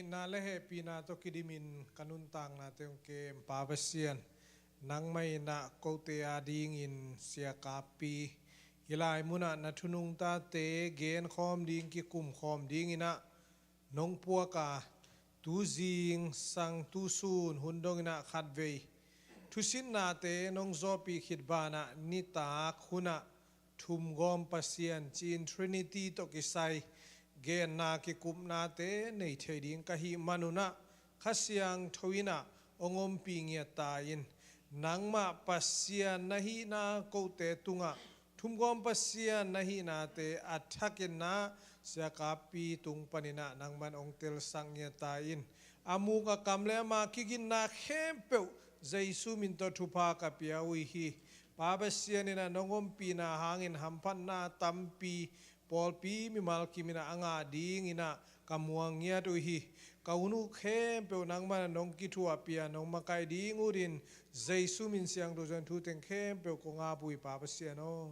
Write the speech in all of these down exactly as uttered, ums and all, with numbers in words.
Na le hehpihna tawh kidimin ka nuntaknate hong kem Pa Pasian, nangmah in ah kote adingin siakappi, hih lai munah na thunungtate genkhawm ding, kikumkhawm dingin ah nong puak a, tuzing sang tusun hun dongin ah khatvei thusitnate nong zawhpih khit banah nitak hunah Thumgawm Pasian ci-in Trinity tawh kisai genna kikupnate nei thei ding ka hih manun ah Kha Siangtho in ah hong ompih ngiat ta in. Nangmah Pasian na hihna kote tungah Thumgawm Pasian na hihnate a thakin ah siakappi tung panin ah nangman hong telsak ngiat ta in. A muk a kam le ama kiginna khempeuh Jesu min tawh thupha ka pia uh hi. Pa Pasian in ah nong ompihna hangin hamphatna tampi pawlpi mimal kim in ah a ngah dingin ah ka muang ngiat uh hi. Ka hun uh khempeuh nangman ah nong kithuahpih a nong makaih ding utin Jesu min siangtho suang thu teng khempeuh kong ap uh hi Pa Pasian aw.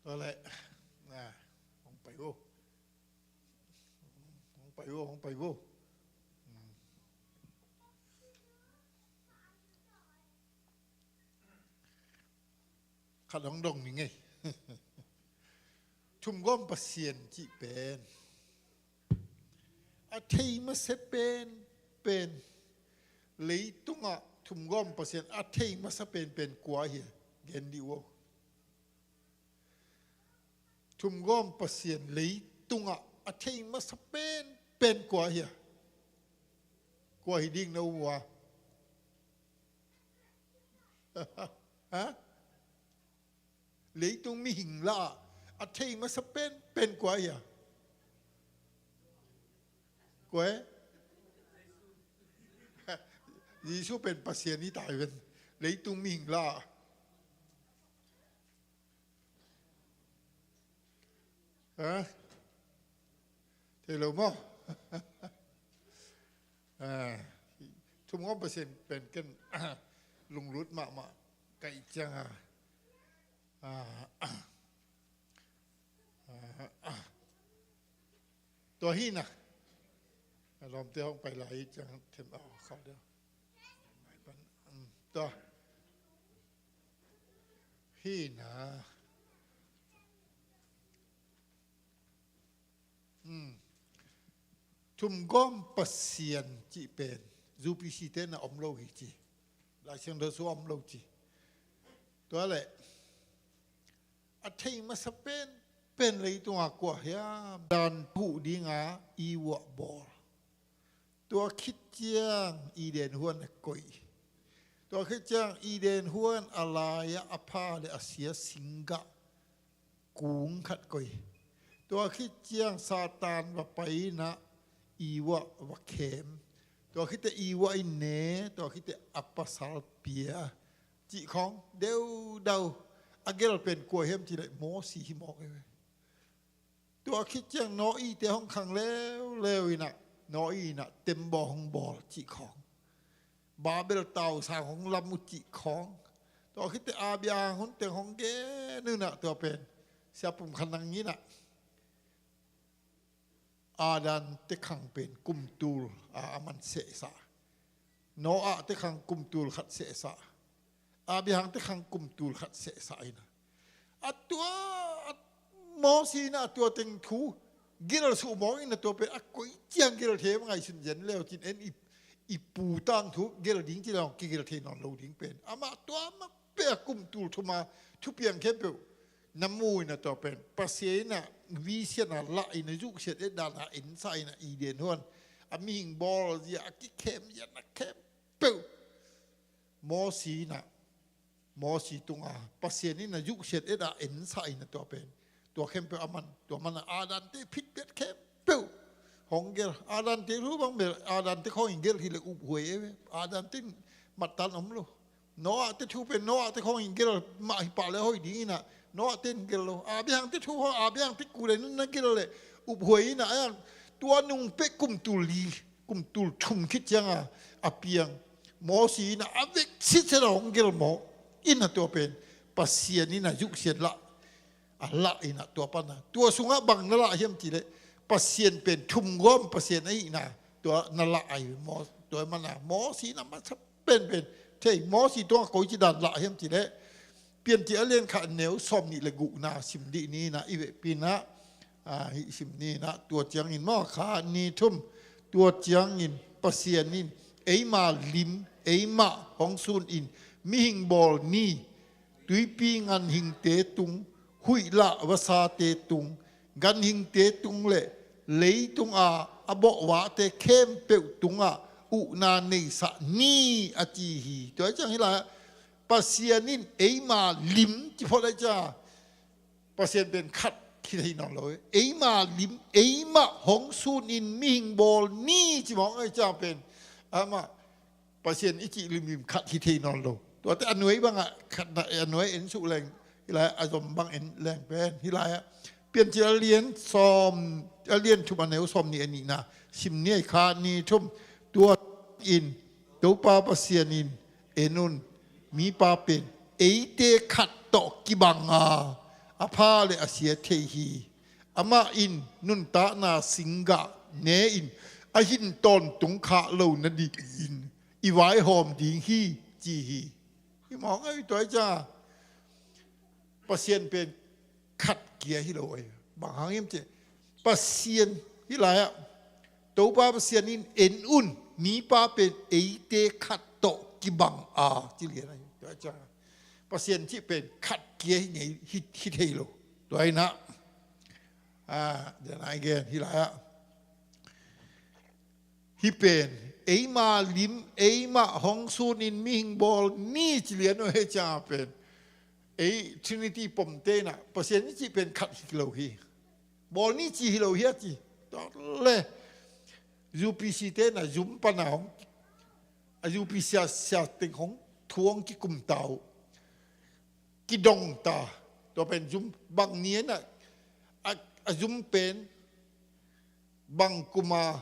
Tua leh, ah, hong pai uh. Hong pai uh, hong pai uh. Hmm. Khat hong dong ni ngei. Thumgawm Pasian cih pen a thei masa pen, pen leitungah thumgawm Pasian a thei masa pen, pen kua hi a? Gen dih uh aw. Thumgawm Pasian leitungah a thei masa pen, pen kua hi a? Kua hi ding na um uh a? Ha? Leitung mihing lah a thei masa pen, pen kua hi a? Kua hi? Jesu pen Pasian hi ta hi ven. Leitung mihing lah. Ha? Thei lo maw? Ah, thumgawm Pasian pen ken lunglut mahmah ka hih ciang a, ah, ah, tua hi na. A lawmte hong pai lai hi ciang them a khau deuh. Tua hi na. Hmm. Thumgawm Pasian cih pen U P C te na om lo hi ci. Lai Siangtho sung om lo ci. Tua leh a thei masa pen, pen leitunga kua hiam? Dan puh dinga i uah bawl. Tua khit ciang Eden huan a koih. Tua khit ciang Eden huan a lai-ah a pha le a sia singgah kung khat koih. Tua khit ciang Satan va pai in ah Eva va khem. Tua khit teh Eva in ne, tua khit teh a pasal pia. Cih khawng deudau a gel pen kua hiam cih leh Mosi hi mawk hi ve. Tua khit ciang Noah te hong khang leuleu in ah, Noah in ah tembaw hong bawl cih khawng, Babel tausang hong lam uh cih khawng. Tua khit teh Abraham hun teng hong gen un ah, tua pen Sia Pum Khan Nang in ah Adam te khang pen kum tul a, a man sehsah. Noah te khang kum tul khat sehsah. Abraham te khang kum tul khat sehsah in ah, a tua, a Mosi in ah a tua teng thu gel suh mawk in ah, tua pen a koih ciang gel thei, ngaihsun zen leu cin en i, i pu tangthu gel ding ci leng kigel thei nawn lo ding pen. Amah tua mah peh a kum tul thum a thupiang khempeuh na mu in ah, tua pen Pasian in ah visiatna lah in ah, zuhsiat et dan a ensah in ah, Eden huan a mihing bawl zia, a kikhem zia, na khempeuh Mosi in ah, Mosi tunga Pasian in ah zuhsiat et a ensah in ah, tua pen, tua khempeuh a man, tua man a Adam te phit piat khempeuh hong gel. Adam te thu bang bel, Adam te khawng in gel hi leh uphuai e ve. Adam te in mattan om lo. Noah te thu pen Noah te khawng in gel mah hi pah le hoih ding inah, Noah te in gel lo. Abraham te thu khawng Abraham te kule nun na gel le uphuai inah, a yang tua nung peh kum tul li, kum tul thum khit cianga a piang Mosi inah a vek sitset a hong gel mawk inah, tua pen Pasian inah zuhsiat lah a lah inah, tua pana tua sungah bang na lah hiam cileh, Pasian pen thumgawm Pasian ahihna tua na lah ahi. Tua mana Mosi inah masa penpen thei, Mosi tungah koici dan lah hiam cileh, Piancil a lian khat a neu sawm nih le gukna sim dih ni inah, i vehpi inah, hih sim ni inah, tua ciangin maw, kha ni thum, tua ciangin Pasian in eima lim, eimah hong sun in mihing bawl ni, tuipi ganhingte tung, huih lah vasate tung, ganhingte tung le leitung a a bawhvahte khempeuh tungah uhna neisah ni a ci hi. Tua ciang hi lai-ah Pasian in eima lim ci phot lai cia, Pasian pen khat hi thei nawn lo. Eima lim, eimah hong sun in mihing bawl ni ci mawk ai cia pen amah Pasian i cih limlim khat hi thei nawn lo. Tuate a nuai bangah khatna, a nuai en suh leng, hi lai a zom bang en leng pen hi lai-ah Piancil a lian sawm, a lian thum a neu sawm nih a nihna sim ni ai, kha ni thum. Tua in Topa Pasian in, en un, mipa pen eite khat tawh kibanga a pha le a sia thei hi. Amah in nuntakna singgah ne in a hin tawntung khah lo nadingin i vaihawm ding hi, ci hi. Hi mawk ai, tua ai cia Pasian pen khat kia hi lo ai. Bang hang hiam cia Pasian hi lai-ah Topa Pasian in, en un, mipa pen eite khat tawh kibang a, ci lian ai. Tua ai cia Pasian cih pen khat kia hi ngei hi, hi thei lo. Tua inah, ah, then again, hi lai-ah hih pen eima lim, eimah hong sun in mihing bawl ni ci lian uh he cia pen ei Trinity pomte inah Pasian i cih pen khat hi lo hi. Bawl ni ci hi lo hi a ci. Tua le U P C te inah zum pana hong, a U P C a sia teng hong thu hong kikum ta uh, kidong ta. Tua pen zum bang ni inah, a, a zum pen bang kuma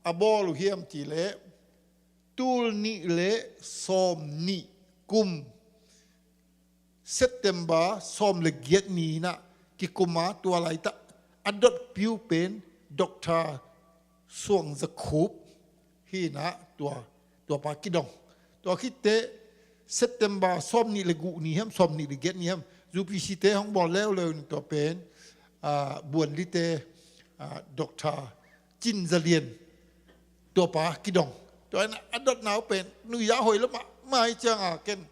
a bawl uh hiam cileh, tul nih le sawm nih kum September sawm le giat ni inah kikuma, tua laitak a dotpiu pen Doctor Suang Za Khup hi inah, tua, tua pa kidong. Tua khitteh September sawm nih le guk ni hiam, sawm nih le giat ni hiam, U P C te hong bawl leuleu in tua pen, ah, Buanlite, ah, Doctor Cin Za Lian, tua pa kidong. Tua inah a dotna uh pen nuizah hoi lo mahmah hi cianga ken,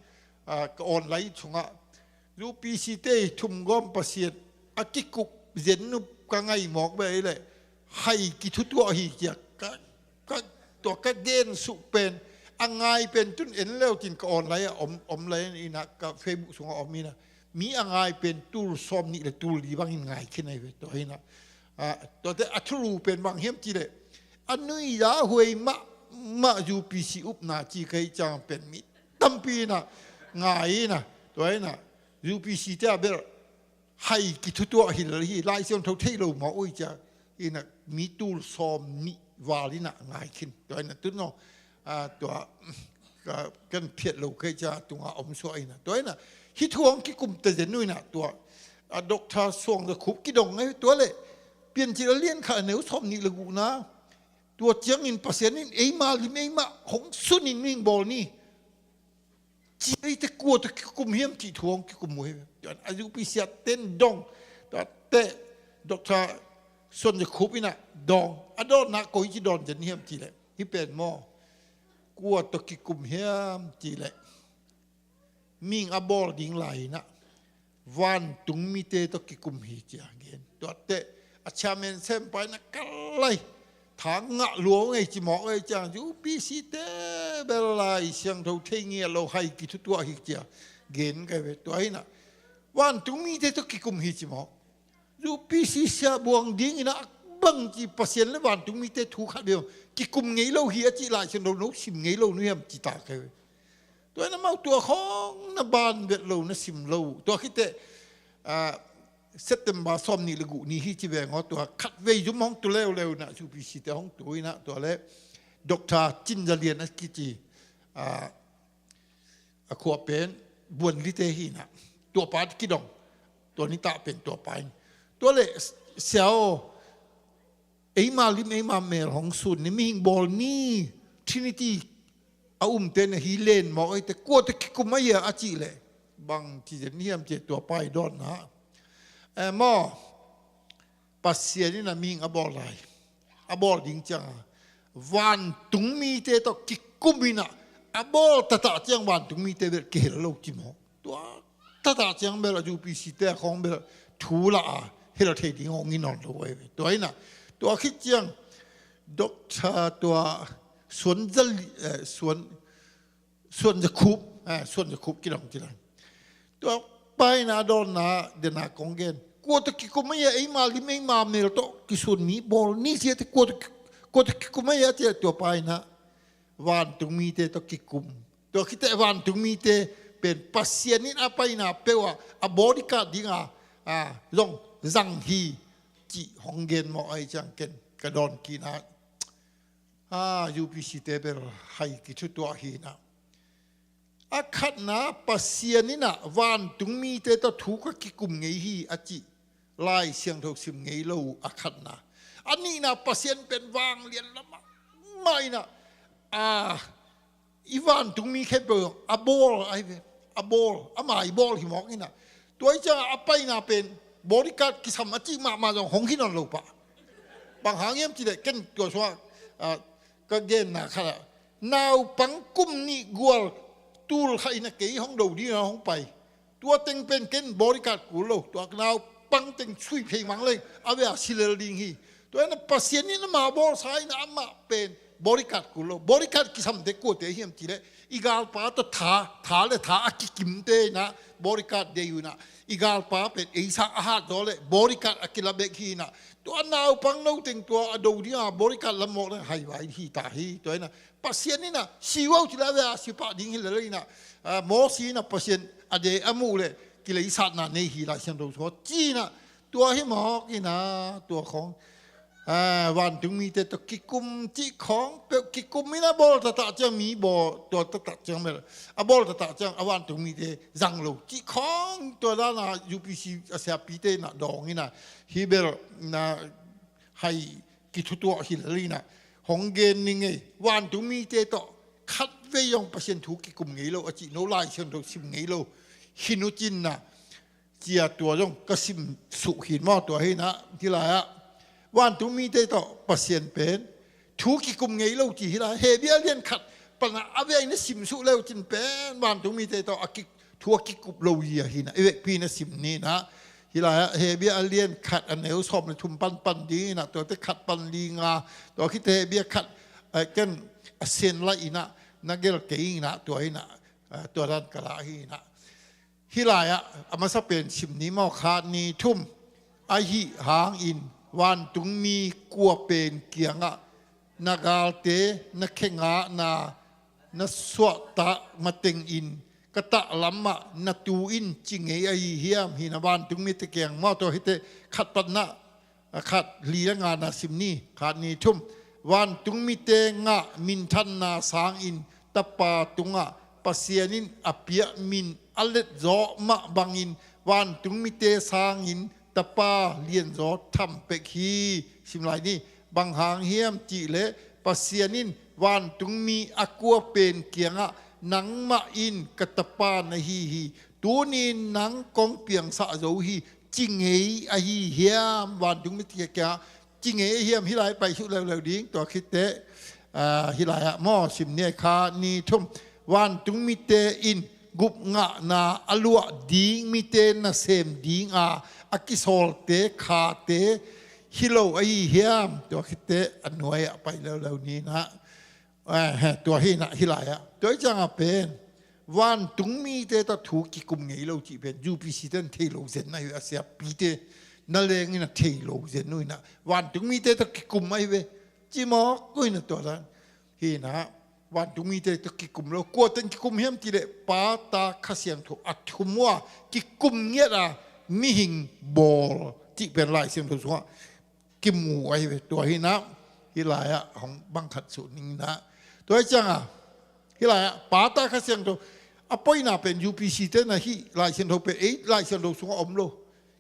ah, ka online sungah U P C te thumgawm Pasian a kikup zen uh ka ngaih mawk beh hi leh hai kithutuah hi cia ka, ka, tua ka gen suh pen a ngai pen tun en leu cin ka online ah om, om lai inah ka Facebook sungah om inah mi a ngai pen tul sawm nih le tul li bangin ngai khin ai ve. Tua inah, ah, tuate a thulu pen bang hiam cileh a nuizah huai mahmah U P C upna ci ka hih ciang pen mi tampi inah ngai inah, tua inah U P C te a bel hai kithutuah hi lel hi, Lai Siangtho thei lo mawk uh hi cia inah mi tul sawm nih val inah ngai khin. Tua inah tun aw, ah, tua, ka, kan phiat lo ka hih cia tungah om suah inah. Tua inah hih thu hong kikum ta zen uh inah tua, ah, Doctor Suang Za Khup kidong ai. Tua le Piancil a lian khat a neu sawm nih le gukna, tua ciangin Pasian in eima lim, eimah hong sun in mihing bawl ni ci, eite kua tawh kikum hiam cih thu hong kikum uh hi. A U P C a ten dong, tua teh Doctor Suang Za Khup inah dong, a dawnna koici dawn zen hiam cileh, hih pen maw, kua tawh kikum hiam cileh, mihing a bawl ding lai inah vantungmite tawh kikum hi cia gen. Tuate a chairman sempa inah kal lai, thang ngah lua ngei ci mawk ai ciang U P C te bel Lai Siangtho thei ngiat lo, hai kithutuah hi cia gen ka hi ve. Tua inah vantungmite tawh kikum hi ci mawk. U P C sia buang ding inah bangci Pasian le vantungmite thu khat bia kikum ngei lo hi a cih Lai Siangtho no sim ngei lo nu hiam ci ta ka hi ve. Tua in amau tua khawng na ban vet lo, na sim lo. Tua khit teh, ah, September sawm nih le guk ni hi ci veng aw, tua khat vei zum hong tu leuleu in ah, U P C te hong tu in ah, tua le Doctor Cin Za Lian a kici, ah, a khua pen Buan Lite hi in ah, tua pa kidong, tua nitak pen tua pa in. Tua le, Sia aw, eima lim eima mel hong sun ni, mihing bawl ni, Trinity a umte na hi len mawk ei teh, kua tawh kikum a hia a cih leh, bang ci zen hiam cih leh, tua pa i dawnna, eh, maw, Pasian in a mihing a bawl lai, a bawl ding ciang a, vantung mite tawh kikum in ah, a bawl taktak ciang vantung mite bel kihel lo ci maw. Tua taktak ciang bel a U P C te a khawng bel thu la a, hel thei ding hong hi nawn lo ei ve. Tua in ah, tua khit ciang, Doctor tua Suan Za Li-, eh, Suan, Suan Za Khup, eh, Suan Za Khup kidong ci lai. Tua pa in a dawnna, den a kong gen. Kua tawh kikum a hia, eima lim eima mel tawh kisun ni, bawl ni ci a teh, kua tawh ki-, kua tawh kikum a hia ci a, tua pa in a, vantung mite tawh kikum. Tua khit teh vantung mite pen Pasian in a paina peuh ah a bodyguard ding a, a, zong zang hi cih hong gen mawk ahih ciang ken ka dawn kik in ah, a, U P C te bel hai kithutuah hi in ah. A khatna, Pasian in ah vantung mite tawh thu ka kikum ngei hi a cih Lai Siangtho sim ngei lo uh a khatna. A nihna, Pasian pen vanglian lam ah mah in ah, a, i vantung mi khempeuh a bawl ahi ve, a bawl, ama i bawl hi mawk in ah. Tua i ciang a paina pen bodyguard kisam a cih mahmah zong hong hi nawn lo pah. Bang hang hiam cih leh, ken tua sungah, ah, ka genna khat ah, naupang kum nih gual tul khat in a kei hong do ding a hong pai. Tua teng pen ken bodyguard kul lo, tua naupang teng sui phei mang leng a vei a si lel ding hi. Tua in a Pasian in ama bawlsa in a amah pen bodyguard kul lo. Bodyguard kisamte kuate hiam cih leh, i galpa tawh tha, tha le tha a kikimte in a bodyguard deih uh in a, i galpa pen ei sang a hat zaw leh bodyguard a kila bek hi in a, tua naupang no teng tua a do ding a bodyguard lam mawk leng haivai hi ta hi. Tua in a Pasian in a si uh cih leh a vei a si pah ding hi lel in a, ah, Mosi in a Pasian a deih a muh leh kileisatna nei hi, Lai Siangtho sung ci in a, tua hi mawk in a, tua khawng, ah, vantung mite tawh kikum cih khawng peuh, kikum in a bawl taktak ciang mi bawl, tua taktak ciang mel, a bawl taktak ciang a vantung mite zang lo cih khawng, tua dan a U P C a siapite in a dawng in a, hi bel in a hai kithutuah hi lel in a, hong gen ning ei, vantung mite tawh khatvei zong Pasian thu kikum ngei lo a cih no Lai Siangtho sim ngei lo hi nu cin a, cia tua zong ka sim suk hi maw, tua hi in a, hi lai ah, vantung mite tawh Pasian pen thu kikum ngei lo ci hi lai, Hebru a lian khat pan a, a vei na sim suk leu cin pen vantung mite tawh a ki, thu a kikup lo hi a hi in a, i vekpi na sim ni in a, hi lai ah, Hebru a lian khat a neu sawm le thum pan pan ding in a, tuate khat pan li nga, tua khit teh Hebru khat, eh, ken a sen lai in a, na gel kei in a, tua in a, eh, tua dan ka la hi in a. Hi lai ah, a masa pen sim ni maw, khat ni thum. Ahi hangin, vantungmi kua pen kiangah, na galte, na khe ngahna, na suahtak matengin, ka taklam ah na tu in ci ngei ahi hiam, hi in a, vantungmite kiang maw, tua hi teh khat pan a, a khat li le nga na sim ni, khat ni thum. Vantungmite ngah minthanna sangin Tapa tungah Pasian in a piak min a letzaw mah bangin vantungmite sangin Tapa lianzaw tham pek hi. Sim lai ni, bang hang hiam cih leh Pasian in vantungmi a kua pen kiangah nangmah in ka tapa na hi hi, tuni-in nang kong piangsak zo hi, ci ngei ahi hiam? Vantungmite kiangah ci ngei ahi hiam? Hi lai pai suk leuleu ding, tua khit teh, ah, hi lai ah maw, sim ni, khat ni thum. Vantungmite in gupngahna a luah ding mite nasem ding a, a kisawlte khate hi lo ahi hiam? Tua khit teh a nuai ah pai leuleu ni in a. Eh, he, tua hi in a, hi lai ah. Tua hi ciangah pen, vantungmite tawh thu kikum ngei lo cih pen, U P C te in thei lo zen ahi ve, a siapite na leng in a thei lo zen uh in a, vantungmite tawh kikum ahi ve, ci mawk uh in a, tua dan. Hi in a, Vantungmite tawh kikum lo. Kua teng kikum hiam cih leh Pa, Ta, Kha Siangtho a thum uh a kikum ngiat a mihing bawl cih pen Lai Siangtho sungah kimu ahi ve. Tua hi inah hih lai-ah hong bang khat suh ning inah. Tua hi ciangah hih lai-ah Pa, Ta, Kha Siangtho a poina pen U P C te inah hih Lai Siangtho pen ei Lai Siangtho sungah om lo.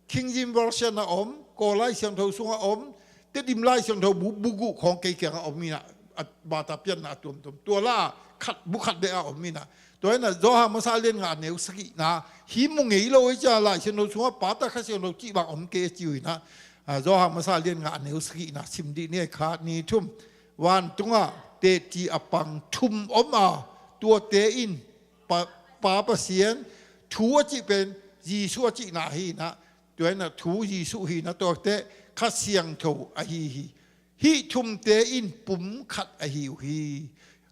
King James Version a om, Kawl Lai Siangtho sungah om, Tedim Lai Siangtho bu, bu guh khawng kei kiangah om inah, a bata pianna a tuamtuam. Tua la khat, bu khat bek a om inah. Tua inah Johan Masa lian nga a neu sagihna, hih mu ngei lo hi cia, Lai Siangtho sungah Pa, Ta, Kha Siangtho cih bang om kei a ci uh inah. A, Johan Masa lian nga a neu sagihna sim dih ni, khat, nih, thum. Vantungah teci a pang thum om a, tuate in Pa, Pa Pasian, Thu a cih pen Jesuh a cihna hi inah, tua inah Thu Jesuh hi inah, tuate Kha Siangtho ahi hi. Hih thumte in pum khat ahi uh hi.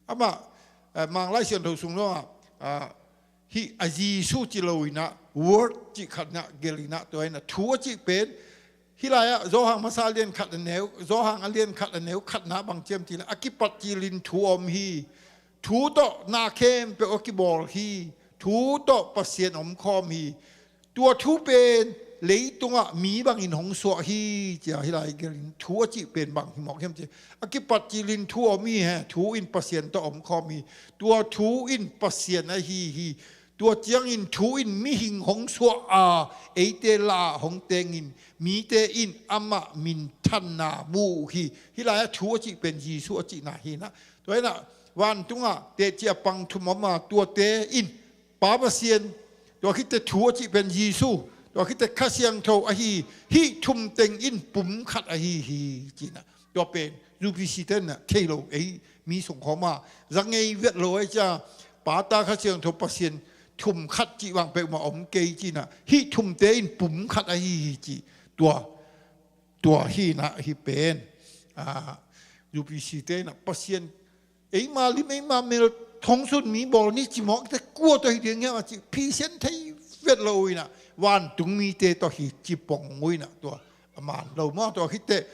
Amah, eh, Mang Lai Siangtho sung zongah, ah, hih a Jesuh ci lo inah, Word cih khat inah gelh inah, tua inah Thu a cih pen, hih lai-ah Johan Masa lian khat a neu, Johan a lian khat a neu khatna bang ci hiam cih leh, a kipat cilin Thu om hi. Thu tawh na khempeuh a kibawl hi. Thu tawh Pasian omkhawm hi. Tua Thu pen leitungah mi bangin hong suah hi, cia hih lai gelhin Thu a cih pen bang hi mawk hiam cih leh, a kipat cilin Thu om hi he, Thu in Pasian tawh omkhawm hi. Tua Thu in Pasian ahi hi. Tua ciangin Thu in mihing hong suah a, eite la-ah hong tengin mite in amah minthanna mu uh hi. Hih lai-ah Thu a cih pen Jesuh a cihna hi inah. Tua inah vantungah teci a pang thum om a, tuate in Pa Pasian, tua khit teh Thu a cih pen Jesuh, tua khit teh Kha Siangtho ahi, hih thum teng in pum khat ahi hi, ci inah. Tua pen U P C te inah thei lo, ei mi sungkhawm a za ngei vet lo ahi cia, Pa, Ta, Kha Siangtho Pasian thum khat cih bang peuhmah om kei ci inah, hih thumte in pum khat ahi hi ci. Tua, tua hi inah hih pen, a, U P C te inah Pasian eima lim, eima mel, thong sun mi bawl ni ci mawk teh kua tawh hi ding hiam a cih phisian thei vet lo uh inah, vantungmite tawh hi ci pong uh inah, tua a man lo maw. Tua khit teh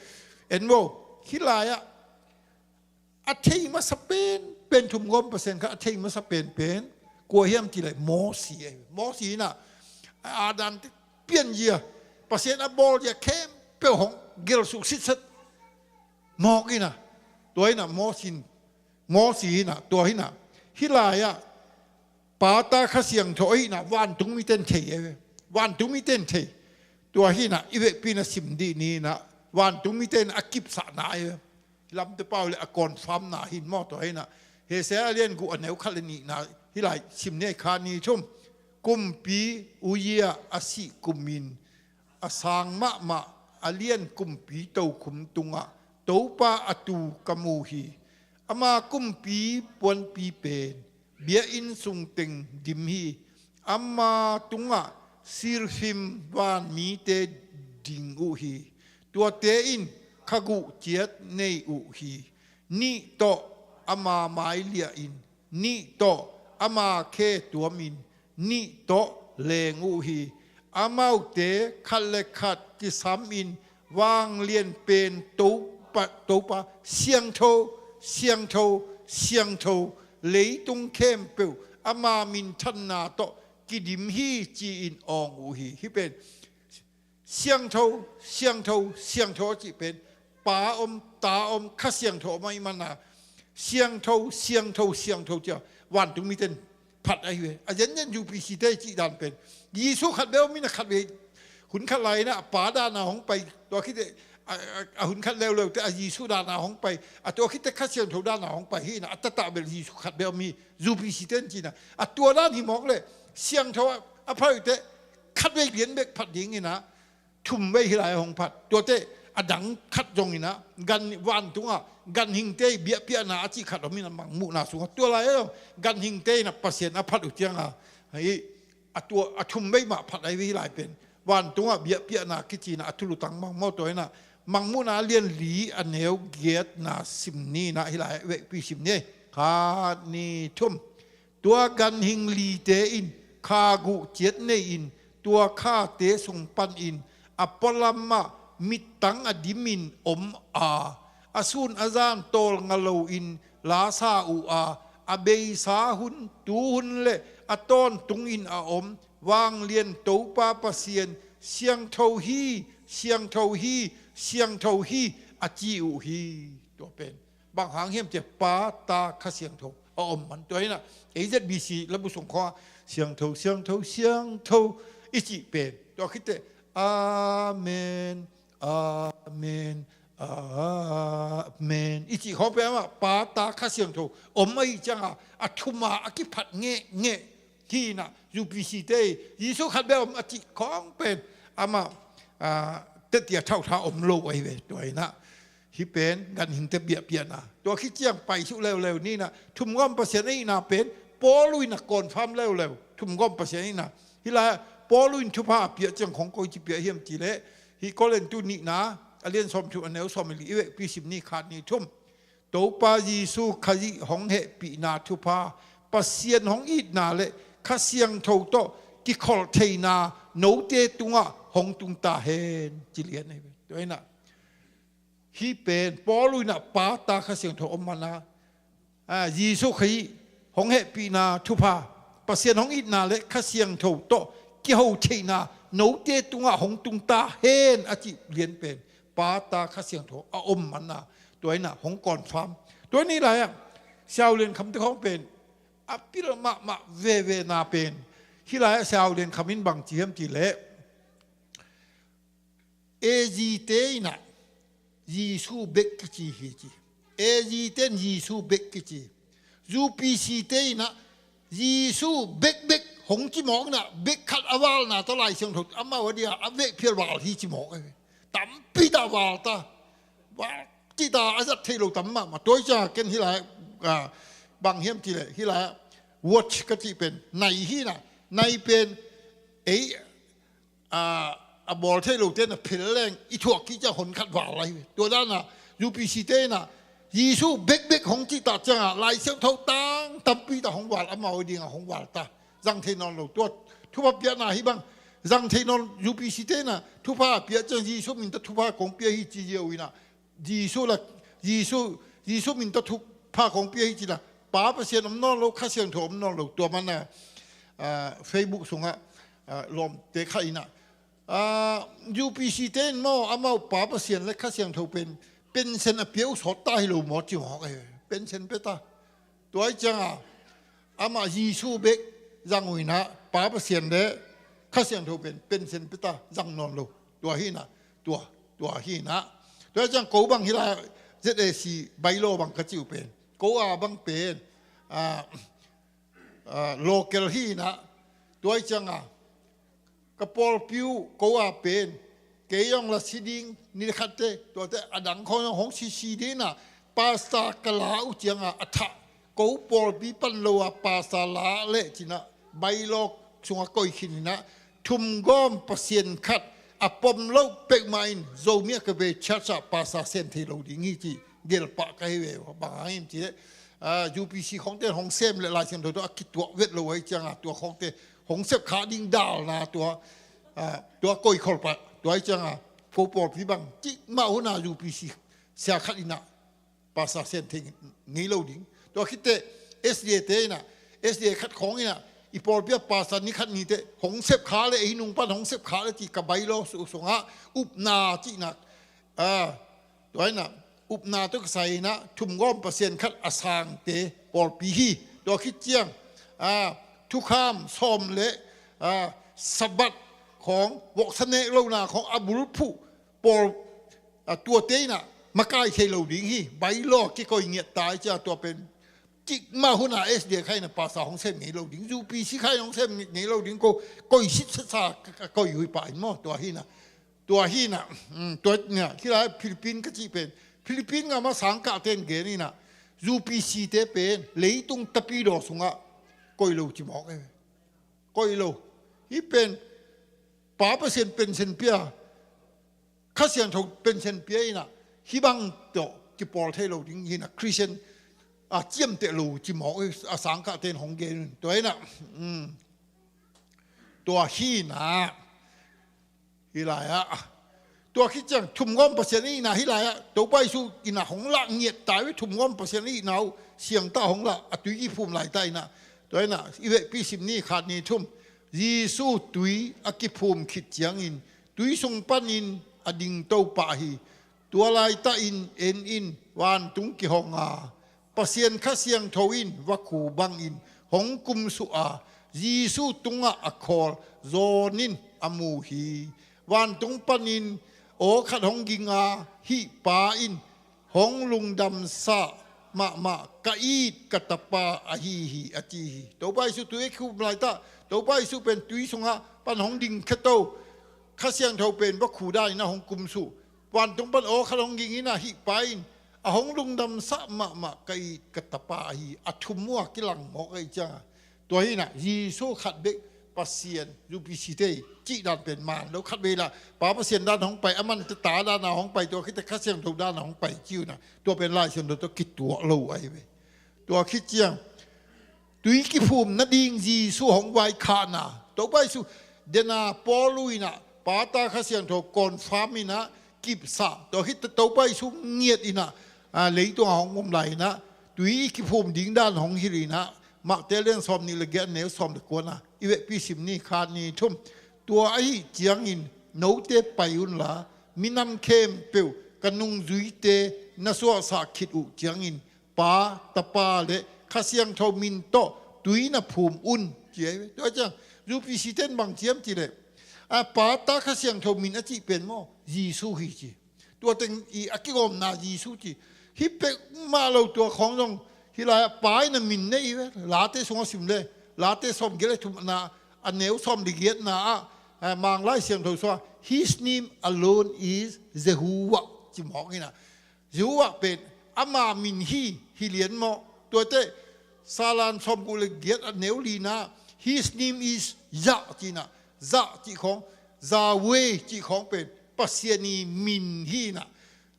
en vo, hih lai-ah a thei masa pen, pen thum gawm Pasian kha a thei masa pen pen kua hiam cih leh Mosi ahi. Mosi inah a dan teh pian zia, Pasian a bawl zia khempeuh hong gelh suk sitset mawk inah, tua inah Mosi in, Mosi inah, tua hi inah, hih lai-ah Pa, Ta, Kha Siangtho ahi inah vantungmi ten thei ahi ve. Vantungmi ten thei. Tua hi inah i vekpi-in a sim dih ni inah, vantungmi ten a kipsahna ahi ve. Lamte pau le a confirm-na hi in maw, tua hi inah. Hosea a lian guk a neu khat le nihna, hih lai sim ni, khat, nih, thum. Kumpi Uzziah a sih kumin a sang mahmah a lian kumpi tokhom tungah Topa a tu ka mu hi. Ama kumpi puanpi pen biakinn sung teng dim hi. Ama tungah seraphim vanmite ding uh hi. Tuate in kha guh ciat nei uh hi. Nih tawh ama mai liah in, nih tawh ama khe tuam in, nih tawh leng uh hi. Amaute khat le khat kisam in vanglian pen Topa, Topa, siangtho, siangtho, siangtho, leitung khempeuh ama minthanna tawh kidim hi, ci-in awng uh hi. Hih pen siangtho, siangtho, siangtho a cih pen Pa om, Ta om, Kha Siangtho om ahih manin a, siangtho, siangtho, siangtho ci-a vantungmi ten phat ahi ve. A zenzen U P C te cih dan pen Jesuh khat bek om in a, khat vei hun khat lai-in a Pa dan a hong pai, tua khit teh a, a, a hun khat leuleu teh a Jesuh dan a hong pai, a tua khit teh Kha Siangtho dan a hong pai hi in a, a taktak bel Jesuh khat bek om hi, U P C ten ci-in a. A tua dan hi mawk leh siangtho a, a phat uh teh khat vei lian bek phat ding in a, thum vei hih lai-ah hong phat. Tuate a dang khat zong in a, gan, vantungah ganhingte biakpiakna a cih khat om in a, Mangmuhna sungah. Tua lai-ah zong ganhingte in a Pasian a phat uh ciangin a, hih a tua, a thum vei mah phat ahi ve hih lai pen. Vantungah biakpiakna kici in a, a thulutang mah maw, tua in a, Mangmuhna a lian li a neu giatna sim ni in a, hih lai-ah vekpi sim ni. Khat, nih, thum. Tua ganhing lite in kha guh ciat nei-in, tua khate sung panin a pualamah mittang a dimin om a, a sun a zan tawlnga loin la sa uh a, a beisa hun, tu hun le a tawntungin a om vanglian Topa Pasian siangtho hi, siangtho hi, siangtho hi, a ci uh hi. Tua pen bang hang hiam cih leh Pa, Ta, Kha Siangtho a om man. Tua hi-in ah A Z B C labu sung khawngah siangtho, siangtho, siangtho i cih pen, tua khit teh Amen, Amen, Amen i cih khawng pen amah Pa, Ta, Kha Siangtho om ahih ciangah a thum a kiphat ngehngeh hi-in ah, U P C te Jesu khat bek om a cih khawng pen amah, ah, tetti a thauhtha om lo ahi ve. Tua hi-in ah hih pen ganhingte biakpiakna. Tua khit ciang paisuk leuleu ni-in ah thumgawm Pasian ahihna pen Paul in a confirm leuleu. Thumgawm Pasian ahihna. Hih lai-ah Paul in thupha a piak ciang khawng koici piak hiam cih leh, hih Korintu nihna a lian sawmthum, a neu sawm le li i vekpi sim ni, khat, nih, thum. Topa Jesu Khazih hong hehpihna thupha, Pasian hong itna le Kha Siangtho tawh kikholh theihna note tungah hong tung ta hen, ci lian ahi ve. Tua hi-in ah hih pen Paul in ah Pa, Ta, Kha Siangtho om man a, a, Jesu Khazih hong hehpihna thupha, Pasian hong itna le Kha Siangtho tawh kiho theihna note tungah hong tung ta hen a cih lian pen Pa, Ta, Kha Siangtho a om man a, tua hi-in ah hong confirm. Tua hi-in hih lai-ah Siau Lian Kham te khawng pen a pil mahmah vevena pen, hih lai-ah Siau Lian Kham in bang ci hiam cih leh, A Z te in ah Jesu bek kici hi ci. A Z te in Jesu bek kici. U P C te in ah Jesu bekbek hong ci mawk in ah, bek khat a valna tawh Lai Siangtho amau a dia a vekpi a val hi ci mawk ahi ve. Tampi tak val ta. Val cih tak a zat theih lo tam mahmah. Tua hi ciang ken hih lai, ah, bang hiam cih leh, hih lai-ah watch ka cih pen nai hi-in ah, nai pen ei a, a bawl thei lote na phel leng i thuak kik ciang hon khat val lai hi. Tua dan a U P C te in ah Jesu bekbek hong cih tak ciangah Lai Siangtho tang tampi tak hong val, amau a dingah hong val ta. Zang thei nawn lo. Tua thupha piakna hih bang zang thei nawn. U P C te in ah thupha a piak ciang Jesu min tawh thupha kong pia hi ci ziau in ah, Jesu la, Jesu, Jesu min tawh thupha kong pia hi ci la, Pa Pasian om nawn lo, Kha Siangtho om nawn lo. Tua man a, ah, Facebook sungah, ah, lawmte khat in ah, ah, U P C te in maw, amau Pa Pasian le Kha Siangtho pen pension a pia uh sawt ta hi lo maw ci mawk ahi. Pension pia ta. Tua hi ciangah amah Jesu bek zang uh in ah, Pa Pasian le Kha Siangtho pen pension pia ta, zang nawn lo. Tua hi-in ah, tua, tua hi-in ah. Tua hi ciang ko bang hih lai-ah Z A C bylaw bang ka cih uh pen, ko a bang pen, ah, ah, local hi-in ah, tua hi ciangah ka pawlpi uh ko a pen, kei zong la si ding, ni khatte, tuate a dang khawng zong hong sisi ding in ah, pastor ka la uh ciangah a thah, ko pawlpi pan lo a pastor la leh ci-in ah, bylaw sungah koih khin in ah, thumgawm Pasian khat a pom loh peuhmah in Zomi a ka bei church ah pastor sem thei lo ding hi ci gelpah ka hi ve. Bang hang hiam cih leh, ah, U P C khawngte hong sem leh Lai Siangtho tawh a kituak vet lo ahih ciangah, tua khawngte hong sep kha ding dalna tua, ah, tua koih khol pah. Tua ahih ciangah ko pawlpi bang cik mah hun ah U P C sia khat in ah pastor sem thei ngei lo ding. Tua khit teh S D A te in ah, S D A khat khawng in ah, i pawlpi ah pastor ni khat ni teh hong sep kha leh, ei nung pan hong sep kha leh ci ka bylaw su-, sungah upna cihna, ah, tua in ah upna tawh kisai in ah thumgawm Pasian khat a sangte pawlpi hi. Tua khit ciang, ah, thukham sawm le, ah, Sabbath khawng, voksa nek lohna khawng a bulphuh pawl, ah, tuate in ah makai thei lo ding hi. Bylaw kikoih ngiat ta ahih ciang tua pen cik mah hun ah S D A khat in ah pastor hong sem ngei lo ding, U P C khat in hong sem ngei lo ding, ko koih sitsa ka, ka koih uh hi pah in maw. Tua hi-in ah, tua hi-in ah, um, tua hi-in ah, hih lai Philippine ka cih pen, Philippine gam ah sangkahte in gen in ah, U P C te pen leitung tapidaw sungah koih lo ci mawk e. Koih lo. Hih pen Pa Pasian pension pia, Kha Siangtho pension pia in ah, hih bang tawh kipawl thei lo ding hi-in ah, Christian a ciamteh lo ci mawk e, a sangkahte in hong gen in. Tua hi-in ah, um, tua hi-in ah, hih lai-ah Tua khit ciang thumgawm Pasian i hihna hih lai-ah Topa Jesu in ah hong lah ngiat ta ve. Thumgawm Pasian i hihna uh siangtah hong lah, a tui kiphum laitah in ah. Tua in ah i vekpi sim ni, khat, nih, thum. Jesu tui a kiphum khit ciangin tui sung panin a ding Topa hi. Tua laitah in en in, vantung kihong a, Pasian Kha Siangtho in vakhu bangin hong kumsuh a, Jesu tungah a khawl zawnin a mu hi. Vantung panin aw khat hong ging a, hih pa in hong lungdamsak mahmah ka it ka tapa ahi hi, a ci hi. Topa Jesu tui a kiphum laitah Topa Jesu pen tui sungah pan hong ding kheto, Kha Siangtho pen vakhu danin ah hong kumsuh. Vantung pan aw khat hong ging in ah, hih pa in a hong lungdamsak mahmah ka it ka tapa ahi, a thum uh a kilang mawk ahih ciangin. Tua hi in ah Jesu khat bek Pasian, U P C te cih dan pen man lo, khat vei lah Pa Pasian dan hong pai, a man ta dan a hong pai, tua khit teh Kha Siangtho dan a hong pai ci uh in ah, tua pen Lai Siangtho tawh kituak lo ahi ve. Tua khit ciang tui kiphum nading Jesu hong vaikhakna, Topa Jesu, dena Paul uh in ah Pa, Ta, Kha Siangtho confirm in ah kipsak. Tua khit teh Topa Jesu ngiat in ah, a, leitung a hong om lai in ah tui i kiphum ding dan hong hilh in ah, Mark te lian sawmnih le giat, neu sawm le kua in ah i vekpi sim ni, khat, nih, thum. Tua ahih ciangin note pai unla, minam khempeuh ka nungzuite na suahsak khit uh ciangin Pa, Tapa le Kha Siangtho min tawh tui na phum un, ci ahi ve. Tua ciang U P C ten bang ci hiam cih leh, a, Pa, Ta, Kha Siangtho min a cih pen maw, Jesu hi ci. Tua teng i a kigawmna Jesu ci. Hih pek mah lo, tua khawng zong hih lai-ah Pa in a min nei hi ve. Late sungah sim leh, Late sawmgiat le thumna, a neu sawm le giatna ah, a, Mang Lai Siangtho sungah, "His name alone is Jehovah," ci mawk in ah. Jehovah pen ama min hi, hi lian maw. Tua teh Salan sawmguk le giat, a neu lina, "His name is Yah," ci in ah. Yah cih khawng, Yahweh cih khawng pen Pasian i min hi in ah.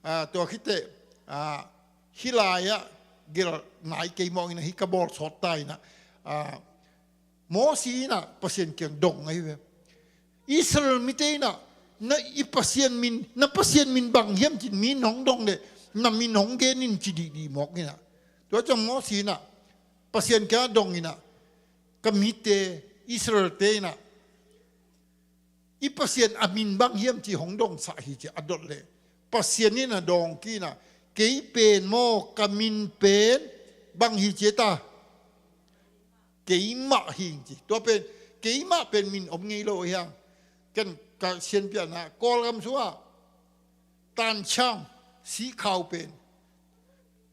A, tua khit teh, a, hih lai-ah gel nai kei mawk in ah, hih ka bawl sawt ta in ah. A, Mosi in ah Pasian kiang dong ahi ve. Israel mite in ah, na i Pasian min, na Pasian min bang hiam ci-in mi in hong dong leh, na min hong gen in, ci dihdih mawk in ah. Tua ciang Mosi in ah Pasian kiangah dong in ah, "Ka mite, Israel-te in ah, i Pasian a min bang hiam ci hong dongsak hi," ci a dot leh, Pasian in ah dawng kik in ah, "Kei pen maw, ka min pen bang hi ci a ta? Keimah hi ing," ci. Tua pen, keimah pen min om ngei lo hi hang. Ken ka sianpiakna, Kawlgam sungah Tan Chang, Sikhau pen,